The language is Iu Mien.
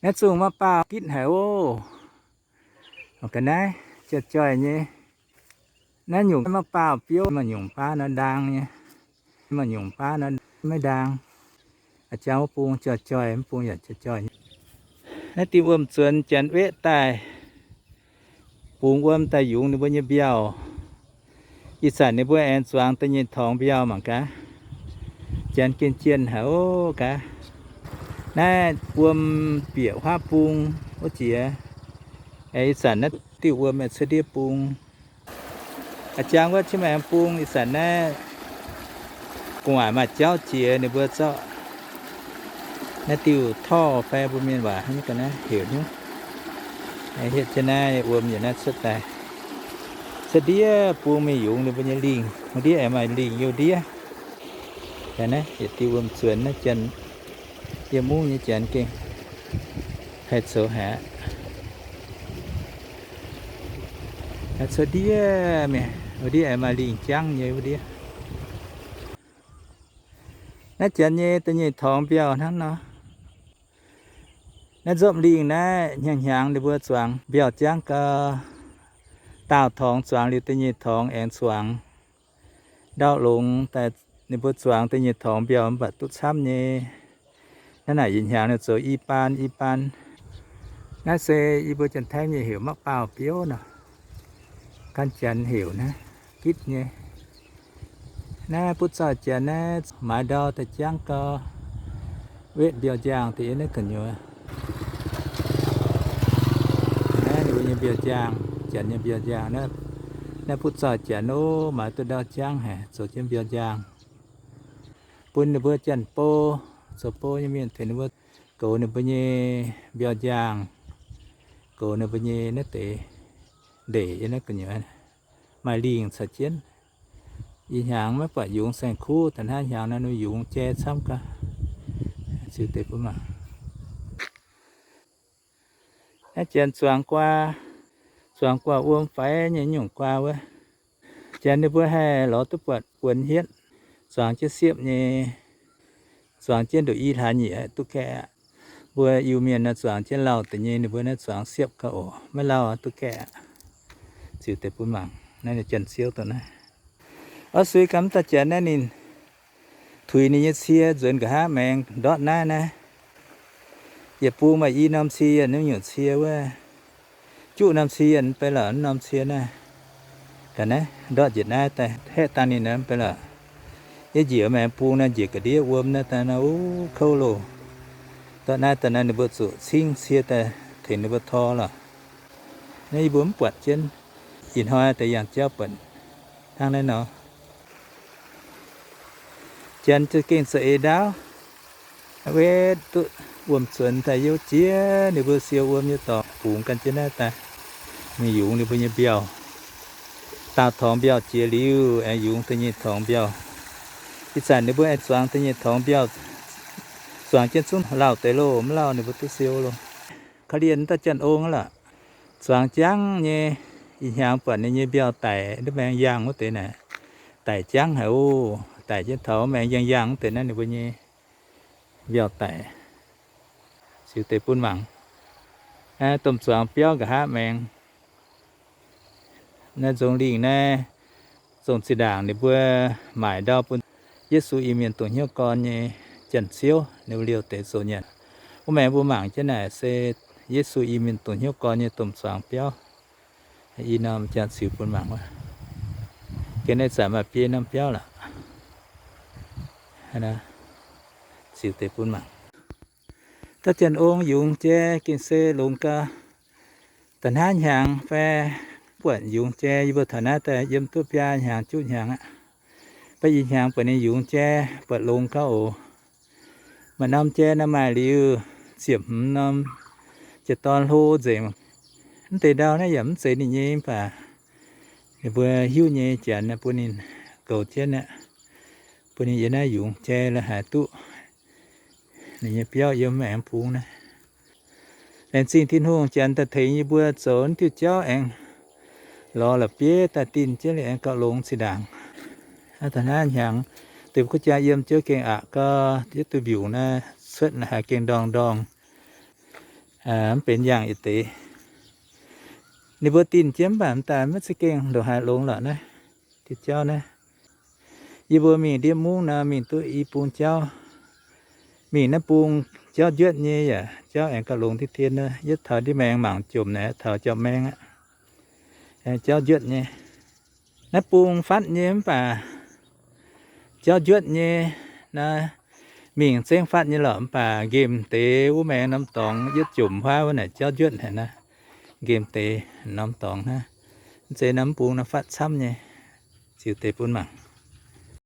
Naaiv zungh maiv baauh gitv haic oc. Ga'naaiv joih joih nyei. Naaiv nyungc maiv baauh biouv, maaih nyungc baav nor ndaang nyei, maaih nyungc baav nor maiv ndaang. A'jang wuov bung joih joih, mv bung yaac joih joih nyei. Naaiv diuh wuom-zuonx janx wetv daaih, bungx wuom daaih yungz ninh mbuo nyei mbiauh. Ih zanc ninh mbuo aengx zuangx da'nyeic torngx mbiauh mangc gaax. Janx gengh jienh haic oc gaax. Naaiv wuom bieqc huaav bung wuov jiex. Aengx ih zanc naaiv diuh wuom aengx cuotv ndiev bung. A'jang wuov qiex maengx bung ih zanc naaiv gu'nguaaic maaih jauv jiex ninh mbuo zorqv naaiv diuh torv fai mbuo mienh waac hnangv naaiv ga'naaiv heuc hnyouv. Hietv jienv naaiv wuom yietc naaiv cuotv daaih, cuotv ndiev bung mingh yungz ninh mbuo nyei lingh. Wuov ndiev aengx maaih lingh youh ndiev. Naaiv yietc diuh wuom-zuonx naaiv janx, yiem mungv nyei janx gengh haih zoux haic aqv. Cuotv ndiev mingh, wuov ndiev aengx maaih lingh jangv nyei wuov ndiev. Naaiv janx nyei da'nyeic torngx mbiauh hnangv nor. Naaiv nzopv lingh naaiv hnyangx-hnyangx ninh mbuo zuangx mbiauh jangv gau. Daauh torngx zuangx liuz da'nyeic torngx aengx zuangx. Ndau longx daaih ninh mbuo zuangx da'nyeic torngx mbiauh mv baac duqv camv nyei. Naaiv naaic yietc hnyangx ninh zoux i baan i baan. Naaiv se yie mbuo Janx-Taiv nyei heuc maqv baauh biouv nor. Gan janx heuc naaiv gitv nyei. Naaiv butv zauh janx naaiv maaiz ndau daaih jangv gau, wetv mbiauh njaangh deix yiem naaiv gu'nyuoz. Naaiv ninh mbuo nyei mbiauh njaangh, janx nyei mbiauh njaangh. Naaiv butv zauh janx ov, maaiz duqv ndau jangv haic, zoux jienv mbiauh njaangh bun ninh mbuo janx-bou, zoux bou nyei mienh tengx ninh mbuo goux ninh mbuo nyei mbiauh njaangh, goux ninh mbuo nyei naaiv deix ndeic yiem naaiv gu'nyuoz. Maaih lingh caux jienv. Ih hnyangx maiv buatc yungz saeng-kuv, da'naaiv hnangv hnyangx naaiv ninh yungz jai camv gau. Ziux deix bun mangc. Naaiv janx zuangx guaa, zuangx guaa wuom faix nyei nyungc guaa wuov. Janx ninh mbuo haih lorz duqv buatc buonc hietv, zuangx jienv siepv nyei, zuangx jienv ndoqc i hlaax nyieqc duqv gaeqv aqv. Mbuo Iu-Mienh naaiv zuangx jienv lauh deix nyei, ninh mbuo naaiv zuangx siepv gau oc, maiv lauh duqv gaeqv aqv. Ziux deix bun mangc. Naaiv ninh janx-ziouv dongh naaiv. Oix sui gaax mv daaih janx naaiv ninh tuix ninh nyei cie nzuonx nqa'haav maengx ndortv naaiv naaiv. Yietc bung maaih i norm cie yienh, nyungc cie wuov. Juqv norm cie yienh mv bei lorqc, norm cie naaiv. Ga'naaiv ndortv njiec naaiv daaih haeqv dangh ninh naaiv mv bei lorqc. Yie njiec maengx bung naaiv njiec ga'ndiev wuom naaiv daaih naaiv, o, kouv loh. Ndortv naaiv daaih naaiv ninh mbuo zuqc cingv cie daaih tengx ninh mbuo tor lorqc. Naaiv yie mbuo mv buatc jienv. Ih hnoi daaih yangh jauv buatc hnangv naaiv nor. Janx za'gengh za'eix ndaauv, wetv duqv wuom-zuonx daaih youh jiex ninh mbuo siou wuom nyei dorngx bungx gan jienv naaiv daaih mingh yungz ninh mbuo nyei mbiauh. Daauh torngx mbiauh jiex liuz aengx yungz da'nyeic torngx mbiauh. Ih zanc ninh mbuo aengx zuangx da'nyeic torngx mbiauh, zuangx jienv zungv lauh deix loh, mv lauh ninh mbuo duqv siou loh. Korv-lienh dauh janx-ong aqv lorqc, zuangx jangv nyei. Ih hnyangx buatc ninh nyei mbiauh daic, ndov maengx yangh wuov deix naaic, daic jangv haic oc. Daic jienv taux maengx yangh yangh wuov deix naaiv ninh mbuo nyei mbiauh daic. Ziux deix bun mangc. Domh zuangx biauv nqa'haav maengx. Naaiv nzong lingh naaiv, zongh zinh ndaangc ninh mbuo maaic ndau bun Yesu Iu-Mienh dongh hnyouv gorn nyei janx-ziouv ninh mbuo liouh deix zoux nyanc. Wuov maengx mbuo mangc jienv naaic se Yesu Iu-Mienh dongh hnyouv gorn nyei domh zuangx biauv. I norm jangx ziux bun mangc wuov. Gengh naaiv zanc maaih biei norm biauv lorqc. Ziux deix bun mangc. Dauh janx-ong yungz jai gengh se longx gau. Da'hnangv hnyangx fai buatc yungz jai, yie mbuo taux naaiv daaih yiem duqv biaa hnyangx juqv hnyangx aqv. Mv baac ih hnyangx buatc ninh yungz jai buatc longx gau oc. Maaih norm jai naaiv maaih liuz ziepc hmz norm, jiex dorn hlo nzengc. Mv deix ndau naaiv yaac mv zeiz ninh nyei, mv baac ninh mbuo hiuv nyei janx bun ninh goux jienv aqv. Bun ninh yiem naaiv yungz jai la'haaix duqv ninh nyei biauv yiem maengx bung naaiv. Laengz zingh Tin-Hungh, janx daaih tengx yie mbuo zoux naaiv diuh jauv aengx lorz la'bieiv daaih dinh jienv liuz aengx gauh longx zinh ndaangc. Da'hnangv hnyangx deix kuv jaa yiem jienv gengh aqc gau, yietv duih mbiungc naaiv cuotv la'haaix gengh ndorngh ndorngh. Mv benx yangh yietc deix. Ninh mbuo dinh jienv mv baac m'daaih maiv za'gengh ndongc haaix longx lorqc naaiv. Diuh jauv naaiv, yie mbuo mingh ndiev mungv nor mingh duqv i bung jauv. Mingh naaiv bung jauv njuotv nyei yaac jauv aengx gauh longx diqv dien. Yietv taux ndiev maengx mangc jomc naaic taux jauv-maeng aqv. Jauv njuotv nyei. Naaiv bung fatv nyei mv baac jauv njuotv nyei. Naaiv mingh zengv fatv nyei lorqc, mv baac nqemh deix wuov maengx norm dorngx yietv jomc huaav wuov naaic jauv njuotv haic naaiv. Nqemh deix norm dorngx hnangv. Mv zeiz naaiv mv bung naaiv fatv camv nyei. Ziux deix bun mangc.